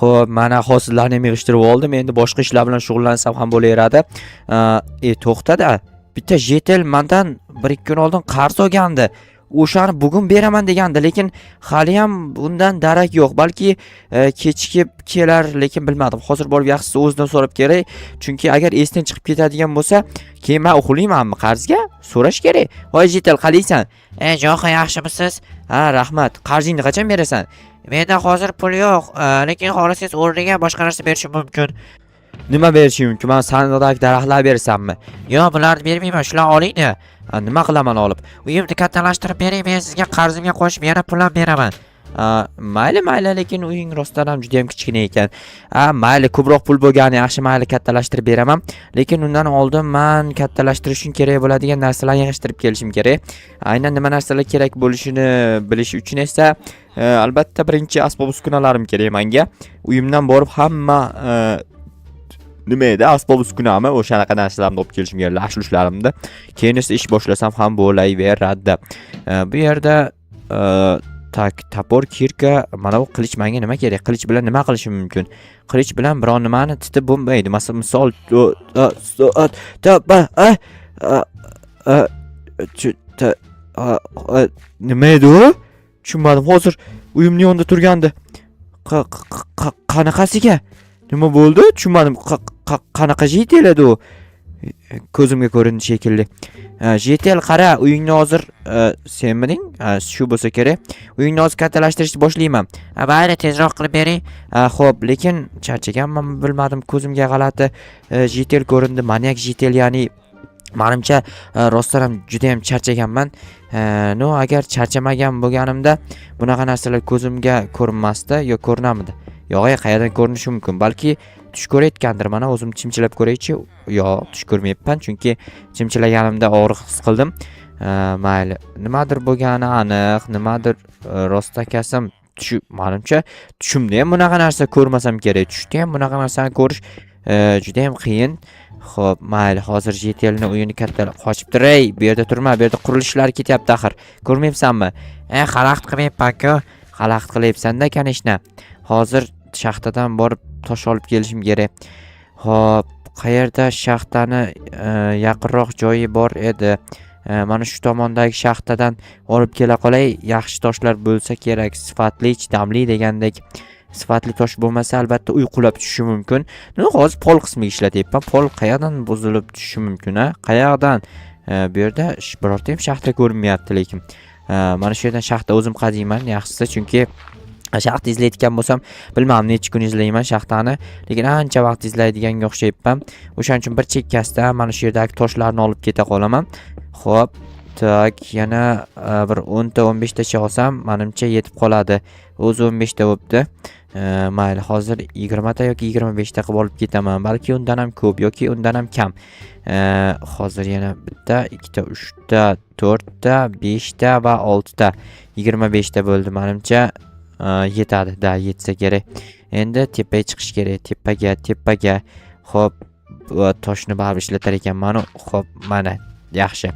Xo'p, mana hosillarni ham yig'ishtirib oldim. Endi boshqa ishlar bilan shug'ullansam ham bo'laveradi. To'xtada. Bitta житель mandan 1-2 kun oldin qarz olgandi. O'shani bugun beraman degandi, lekin haliyam bundan darak yo'q. Balki kechikib kelar, lekin bilmadim. Hozir borib yaxshisi o'zidan so'rab kerak. Chunki agar esdan chiqib ketadigan bo'lsa, keyin men uxlaymanmi qarzga? So'rash kerak. Voy житель, qalaysan? Joha, yaxshimisiz? Ha, rahmat. Qarzingni qachon berasan? Menda hozir pul yo'q, lekin xohlasangiz o'rniga boshqa narsa berishim mumkin. Nima berishing mumkin? Man sandiqdagi daraxtlar bersammi? Yo'q, bularni bermayman, shularni oling-da. Ha, nima qilaman olib? Uyimni kattalashtirib bering, men sizga qarzimga qo'shib yana pul ham beraman. Ha, mayli, mayli, lekin uying rostdan ham juda ham kichkina ekan. Ha, mayli, ko'proq pul bo'lgani yaxshi, mayli, kattalashtirib beraman. Lekin undan oldin man kattalashtirish uchun kerak bo'ladigan narsalarni yig'ishtirib kelishim kerak. Aynan nima narsalar kerak bo'lishini bilish uchun esa albatta birinchi asbob uskunalarim kerak menga. Uyimdan borib hamma nima edi, asbob uskunami, o'shanaqa narsalarni olib kelishim kerak, lash-lushlarimni. Keyin esa ish boshlasam ham bo'laveradi. Bu yerda так, топор, кирка, mana bu qilich menga nima kerak? Qilich bilan nima qilishim mumkin? Qilich bilan biron nimani titib bo'lmaydi. Masalan, misol o, so, a, ta, ba, a, a, a, ta, a, a, nima edi u? Tushunmadim. Hozir uyimning yonida turgandi. Qanaqasiga? Nima bo'ldi? Tushunmadim. Qanaqa житель edi u? Ko'zimga ko'rindi shekilli. Житель, qara, uyingni hozir senmiding? Ha, shu bo'lsa kerak. Uyingni hozir kattalashtirishni boshlayman. Ha, mayli, tezroq qilib bering. Ha, xo'p, lekin charchaganman, bilmadim, ko'zimga g'alati житель ko'rindi. Manyak житель, ya'ni manimcha rostdan ham juda ham charchaganman. Ну, agar charchamagan bo'lganimda bunaqa narsalar ko'zimga ko'rinmasdi yo ko'rinarmidi? Yo'q, qayerdan ko'rinishi mumkin? Balki tush ko'rayotgandir. Mana o'zim chimchilab ko'raychi. Yo'q, tush ko'rmayapman, chunki chimchilaganimda og'riq his qildim. Mayli, nimadir bo'lgani aniq, nimadir rostakasim tushu, manimcha tushimda ham bunaqa narsa ko'rmasam kerak. Tushda ham bunaqa narsani ko'rish juda ham qiyin. Xo'p, mayli, hozir житель ni uyini katta qochibdir. Ey, bu yerda turma, bu yerda qurilishlar ketyapti axir. Ko'rmayapsanmi? Xalaqit qilmayapman-ku. Xalaqit qilyapsan-da, конечно. Hozir shaxtadan borib tosh olib kelishim kerak. Xo'p, qayerda shaxtani yaqinroq joyi bor edi? Mana shu tomondagi shaxtadan olib kela qolay. Yaxshi toshlar bo'lsa kerak, sifatli, chidamli degandek. Sifatli tosh bo'lmasa, albatta uy qulab tushishi mumkin. Ну, hozir pol qismiga ishlatyapman. Pol qayerdan buzilib tushishi mumkin, a? Qayerdan? Bu yerda birorta ham shaxta ko'rinmayapti lekin. Mana shu yerdan shaxta o'zim qaziyman, yaxshisi, chunki shaxta izlayotgan bo'lsam, bilmadim necha kun izlayman shaxtani, lekin ancha vaqt izlaydiganga o'xshayapman. O'shaning uchun bir chekkasidan mana shu yerdagi toshlarni olib keta qolaman. Xo'p, так, yana bir 10 ta 15 tacha olsam, manimcha yetib qoladi. O'zi 15 ta bo'pti. Mayli, hozir 20 ta yoki 25 ta qilib olib ketaman. Balki undan ham ko'p yoki undan ham kam. Hozir yana bitta, ikkita, uchta, to'rtta, beshta va oltita. 25 ta bo'ldi, manimcha yetadi. Да, yetsa kerak. Endi tepaga chiqish kerak. Tepaga, tepaga. Xo'p, va toshni baribir ishlatar ekanman. Xo'p, mana, yaxshi.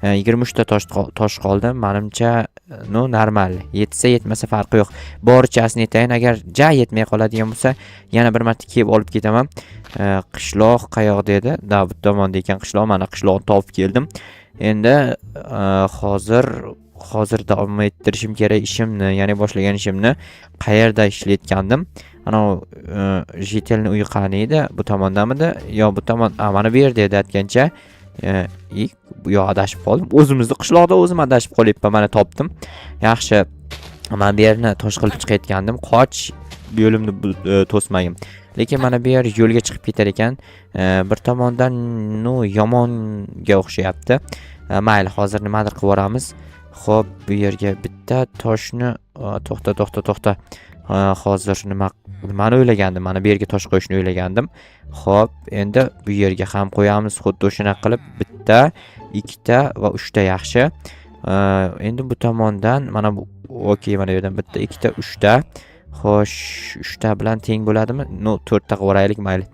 23 ta tosh qoldi. Manimcha, ну, normal. Yetsa, yetmasa farqi yo'q. Borichasini aytayin, agar ja yetmay qoladigan bo'lsa, yana bir marta kelib olib ketaman. Qishloq qayoqda edi? Да, bu tomonda ekan qishloq. Mana qishloqni topib keldim. Endi hozir davom ettirishim kerak ishimni, ya'ni boshlagan ishimni. Qayerda ishlayotgandim? Anavi житель ni uyi qani edi? Bu tomondamidi? Yo bu tomon, a, mana bu yerda edi aytgancha. Yo adashib qoldim. O'zimizni qishloqda o'zim adashib qolyapman. Mana topdim. Yaxshi. Mana bu yerni tosh qilib chiqayotgandim. Qoch, yo'limni to'smagin. Lekin mana bu yer yo'lga chiqib ketar ekan. Bir tomondan, ну, yomonga o'xshayapti. Mayli, hozir nimadir qilib yuboramiz. Xo'p, bu yerga bitta toshni to'xta, to'xta, to'xta. Hozir nimani o'ylagandim? Mana bu yerga tosh qo'yishni o'ylagandim. Xo'p, endi bu yerga ham qo'yamiz xuddi shunaqa qilib bitta, ikkita va uchta, yaxshi. Endi bu tomondan mana bu, okey, mana bu yerdan bitta, ikkita, uchta. Xo'sh, uchta bilan teng bo'ladimi? Ну, to'rtta qilib yuboraylik, mayli.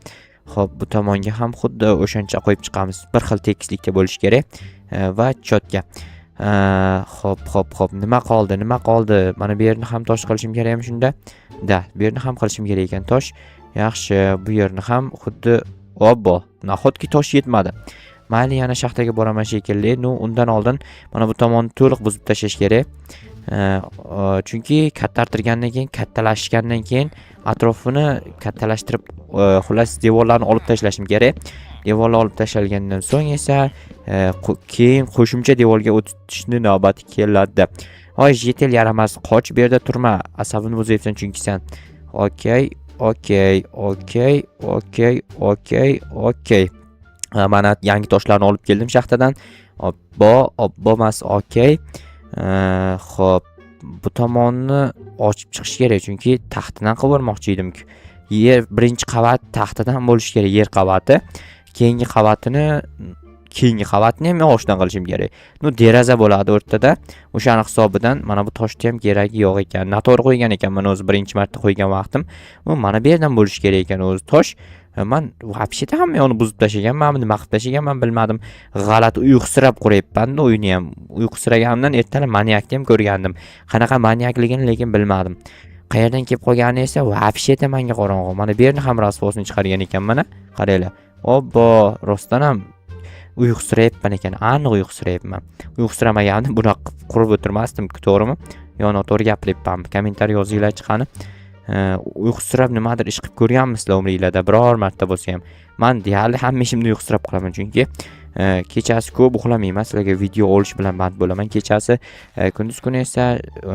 Xo'p, bu tomonga ham xuddi o'shancha qo'yib chiqamiz. Bir xil tekislikda bo'lishi kerak. Va чётко. Xo'p, xo'p, xo'p, nima qoldi, nima qoldi? Mana bu yerni ham tosh qilishim kerakmi shunda? Да, bu yerni ham qilishim kerak ekan tosh. Yaxshi, bu yerni ham xuddi. Obbo, nahotki tosh yetmadi? Mayli, yana shaxtaga boraman shekilli. Ну, undan oldin mana bu tomonni to'liq buzib tashlash kerak. Chunki kattartirgandan keyin, kattalashgandan keyin atrofini kattalashtirib, xullas, devorlarni olib tashlashim kerak. Devorlar olib tashlangandan so'ng esa keyin qo'shimcha devorga o'tishni navbati keladi. Voy, житель yaramas, qoch, bu yerda turma. Asabimni buzyapsan chunki sen. Okey. Mana yangi toshlarni olib keldim shaxtadan. Obbo, obbo emas, okey. Xo'p, bu tomonni ochib chiqish kerak, chunki taxtadan qilib yubormoqchi edim. Yer birinchi qavat taxtadan bo'lishi kerak, yer qavati. Keyingi qavatini ham yog'ochdan qilishim kerak. Ну, deraza bo'ladi o'rtada. O'shani hisobidan mana bu toshni ham keragi yo'q ekan. Noto'g'ri qo'ygan ekanman o'zi birinchi marta qo'ygan vaqtim. U mana bu yerdan bo'lishi kerak ekan o'zi tosh. Man вообще-то hamma yoqni buzib tashlaganmanmi, nima qilib tashlaganman, bilmadim. G'alati uyqusirab quryapman-da uyni ham. Uyqusiraganimdan ertalab manyakni ham ko'rgandim. Qanaqa manyakligini lekin bilmadim. Qayerdan kelib qolgani esa вообще-то menga qorong'u. Mana bu yerni ham rasvosini chiqargan ekanman, a. Qaranglar. Obbo, rostdan ham uyqusirayapman ekan. Aniq uyqusirayapman. Uyqusiramaganimda bunaqa qilib qurib o'tirmasdim, to'g'rimi? Yo noto'g'ri gapiryapmanmi? Kommentariy yozinglar qani. Uyqusirab nimadir ish qilib ko'rganmisizlar umringlarda biror marta bo'lsa ham? Man deyarli hamma ishimni uyqusirab qilaman, chunki kechasi ko'p uxlamayman, sizlarga video olish bilan band bo'laman kechasi. Kunduz kuni esa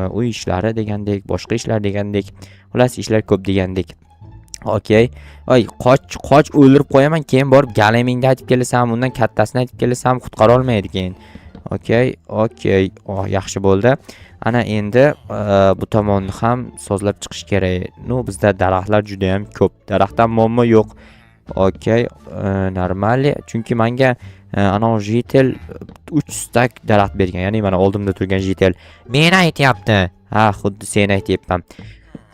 uy ishlari degandek, boshqa ishlar degandek, xullas, ishlar ko'p degandek. Okey. Oy, qoch, qoch, o'ldirib qo'yaman, keyin borib galamingni aytib kelasan, undan kattasini aytib kelasan, qutqara olmaydi keyin. Okey. Oh, yaxshi bo'ldi. Ana endi bu tomonni ham sozlab chiqish kerak. Ну, bizda daraxtlar juda ham ko'p. Daraxtdan muammo yo'q. Okey, нормально. Chunki menga anavi житель 3 стак daraxt bergan. Ya'ni mana oldimda turgan житель. Meni aytyapti. Ha, xuddi seni aytyapman.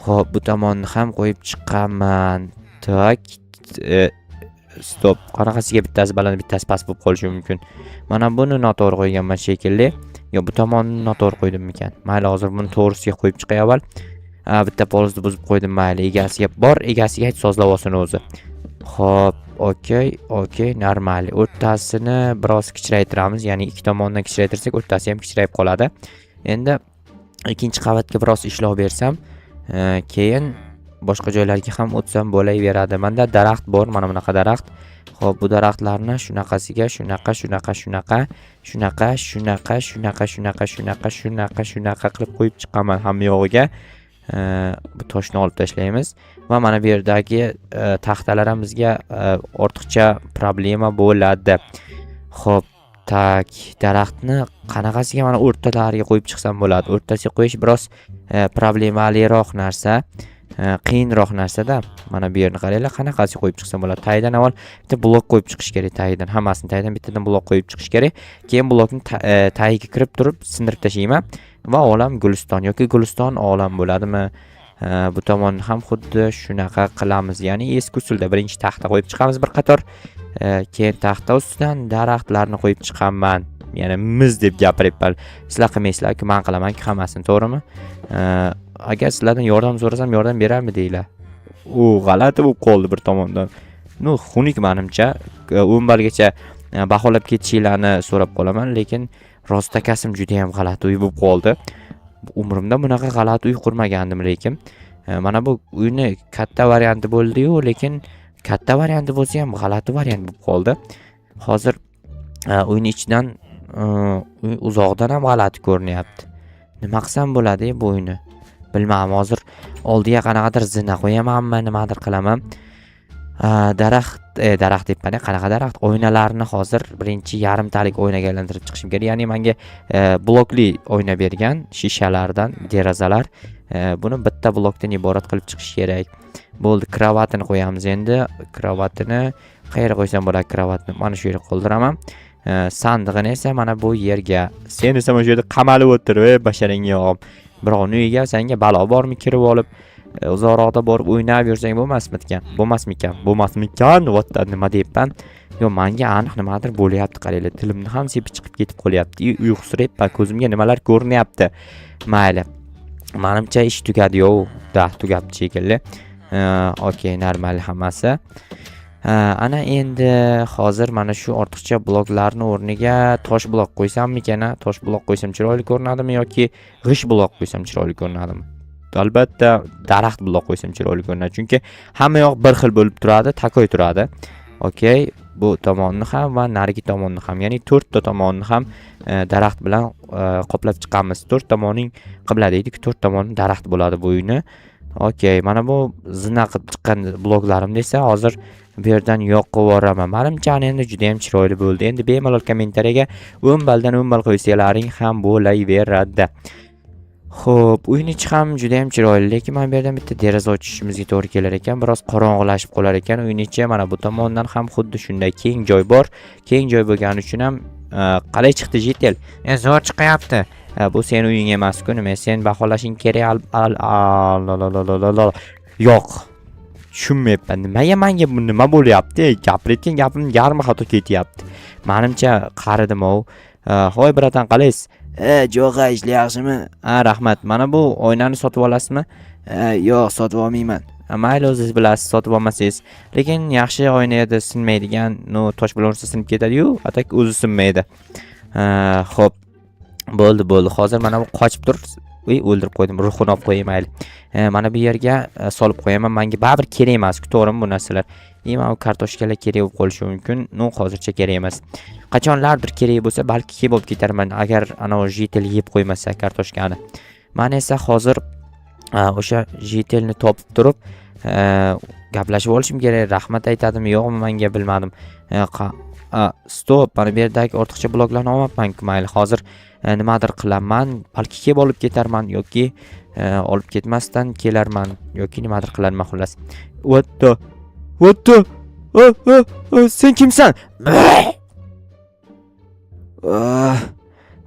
Xo'p, bu tomonni ham qo'yib chiqaman. Так, стоп. Qanaqasiga bittasi baland, bittasi past bo'lib qolishi mumkin? Mana buni noto'g'ri qo'yganman shekilli. Yo, bu tomonni noto'g'ri qo'ydimmikan? Mayli, hozir buni to'g'risiga qo'yib chiqay avval. Ha, bitta polizni buzib qo'ydim, mayli. Egasiga bor, egasiga ayt, sozlab olsin o'zi. Xo'p, okey, normal. O'rtasini biroz kichraytiramiz, ya'ni ikki tomondan kichraytirsak, o'rtasi ham kichrayib qoladi. Endi ikkinchi qavatga biroz ishlov bersam, keyin boshqa joylarga ham o'tsam bo'laveradi. Menda daraxt bor, mana bunaqa daraxt. Xo'p, bu daraxtlarni shunaqasiga, shunaqa, shunaqa, shunaqa, shunaqa, shunaqa, shunaqa, shunaqa, shunaqa, shunaqa, shunaqa qilib qo'yib chiqaman hamma yog'iga. Bu toshni olib tashlaymiz va mana bu yerdagi taxtalar ham bizga ortiqcha problema bo'ladi. Xo'p, так, daraxtni qanaqasiga mana o'rtalariga qo'yib chiqsam bo'ladi? O'rtasiga qo'yish biroz problemaliroq narsa, qiyinroq narsada. Mana bu yerni qaranglar, qanaqasiga qo'yib chiqsam bo'ladi? Tagidan avval bitta blok qo'yib chiqish kerak, tagidan, hammasini tagidan bittadan blok qo'yib chiqish kerak. Keyin blokni tagiga kirib turib sindirib tashlayman va olam guliston yoki guliston olam bo'ladimi? Bu tomonni ham xuddi shunaqa qilamiz. Ya'ni eski usulda birinchi taxta qo'yib chiqamiz bir qator. Keyin taxta ustidan daraxtlarni qo'yib chiqaman. Ya'ni miz deb gapiryapman. Sizlar qilmaysizlar-ku, men qilaman-ku hammasini, to'g'rimi? Agar sizlardan yordam so'rasam, yordam berarmidinglar? U g'alati bo'lib qoldi bir tomondan. Ну, xunuk manimcha. 10 ballgacha baholab ketishinglarni so'rab qolaman, lekin rostakasim juda ham g'alati uy bo'lib qoldi. Umrimda bunaqa g'alati uy qurmagandim lekin. Mana bu uyni katta varianti bo'ldi-yu, lekin katta varianti bo'lsa ham g'alati variant bo'lib qoldi. Hozir uyni ichidan uy uzoqdan ham g'alati ko'rinyapti. Nima qilsam bo'ladi bu uyni? Bilmadim, hozir oldiga qanaqadir zina qo'yamanmi, nimadir qilaman. Daraxt, daraxt deyapman, qanaqa daraxt? Oynalarni hozir birinchi yarimtalik oynaga aylantirib chiqishim kerak. Ya'ni menga blokli oyna bergan shishalardan derazalar. Buni bitta blokdan iborat qilib chiqish kerak. Bo'ldi, kravatini qo'yamiz endi. Kravatini qayerga qo'ysam bo'ladi kravatni? Mana shu yerga qoldiraman. Sandig'ini esa mana bu yerga. Sen esa mana shu yerda qamalib o'tir, ey basharang yog'im. Birovni uyiga senga balo bormi kirib olib? Uzoqroqda borib o'ynab yursang bo'lmasmikan? Bo'lmasmikan? Bo'lmasmikan? What, nima deyapman? Yo, manga aniq nimadir bo'lyapti, qaranglar. Tilimni ham sepi chiqib ketib qolyapti. И uyqusirayapman, ko'zimga nimalar ko'rinyapti. Mayli. Manimcha, ish tugadi, yo'q. Да, tugabdi shekilli. Okey, normal hammasi. Ana endi hozir mana shu ortiqcha bloklarni o'rniga tosh blok qo'ysammikan, a? Tosh blok qo'ysam chiroyli ko'rinadimi yoki g'isht blok qo'ysam chiroyli ko'rinadimi? Albatta, daraxt blok qo'ysam chiroyli ko'rinadi. Chunki hamma yoq bir xil bo'lib turadi, такой turadi. Okey, bu tomonni ham va narigi tomonni ham, ya'ni to'rtta tomonni ham daraxt bilan qoplab chiqamiz. To'rt tomoning qibla deydik, to'rt tomoni daraxt bo'ladi bu uyni. Okey, mana bu zina qilib chiqqan bloklarimni esa hozir bu yerdan yo'q qilib yuboraman. Manimcha, ana endi juda ham chiroyli bo'ldi. Endi bemalol kommentariyaga 10 balldan 10 ball qo'ysalaring ham bo'laveradi. Xo'p, uyni ichi ham juda ham chiroyli, lekin mana bu yerdan bitta deraza ochishimizga to'g'ri kelar ekan. Biroz qorong'ilashib qolar ekan uyni ichi. Mana bu tomondan ham xuddi shunday keng joy bor. Keng joy bo'lgani uchun ham qalay chiqdi, житель? Zo'r chiqyapti. Bu seni uying emas-ku, nima sen baholashing kerak al al al al al al al al. Yo'q. Tushunmayapman. Nimaga menga bu nima bo'lyapti? Gapirayotgan gapim yarmi xato ketyapti. Manimcha qaridim-ov. Hoy, братан, qalaysiz? Jo'qa, ishlar yaxshimi? Ha, rahmat. Mana bu oynani sotib olasizmi? Yo'q, sotib olmayman. Ha, mayli, o'zingiz bilasiz, sotib olmasangiz. Lekin yaxshi oyna edi, sinmaydigan. Ну, tosh bilan ursa sinib ketadi-yu, а так o'zi sinmaydi. Ha, xo'p. Bo'ldi, bo'ldi. Hozir mana bu qochib tur. Uy, o'ldirib qo'ydim. Ruhini olib qo'yay, mayli. Mana bu yerga solib qo'yaman. Menga baribir kerak emas, to'g'rimi bu narsalar? И mana bu kartoshkalar kerak bo'lib qolishi mumkin. Ну, hozircha kerak emas. Qachonlardir kerak bo'lsa, balki kelib olib ketarman, agar anavi житель yeb qo'ymasa kartoshkani. Man esa hozir o'sha житель ni topib turib, gaplashib olishim kerak. Rahmat aytadimi, yo'qmi menga, bilmadim. Стоп, mana bu yerdagi ortiqcha bloklarni olmabman-ku, mayli. Hozir nimadir qilaman, balki kelib olib ketarman yoki olib ketmasdan kelarman yoki nimadir qilarman, xullas. What the? What the? Sen kimsan? Ah,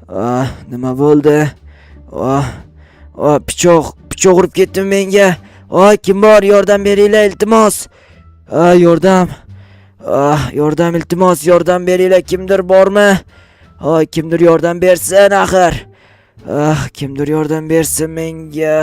ah, nima bo'ldi? Oh, oh, pichoq, pichoq urib ketdi menga. Oh, kim bor? Yordam beringlar, iltimos. Ah, yordam. Ah, yordam, iltimos, yordam beringlar. Kimdir bormi? Oh, kimdir yordam bersin axir. Ah, kimdir yordam bersin menga.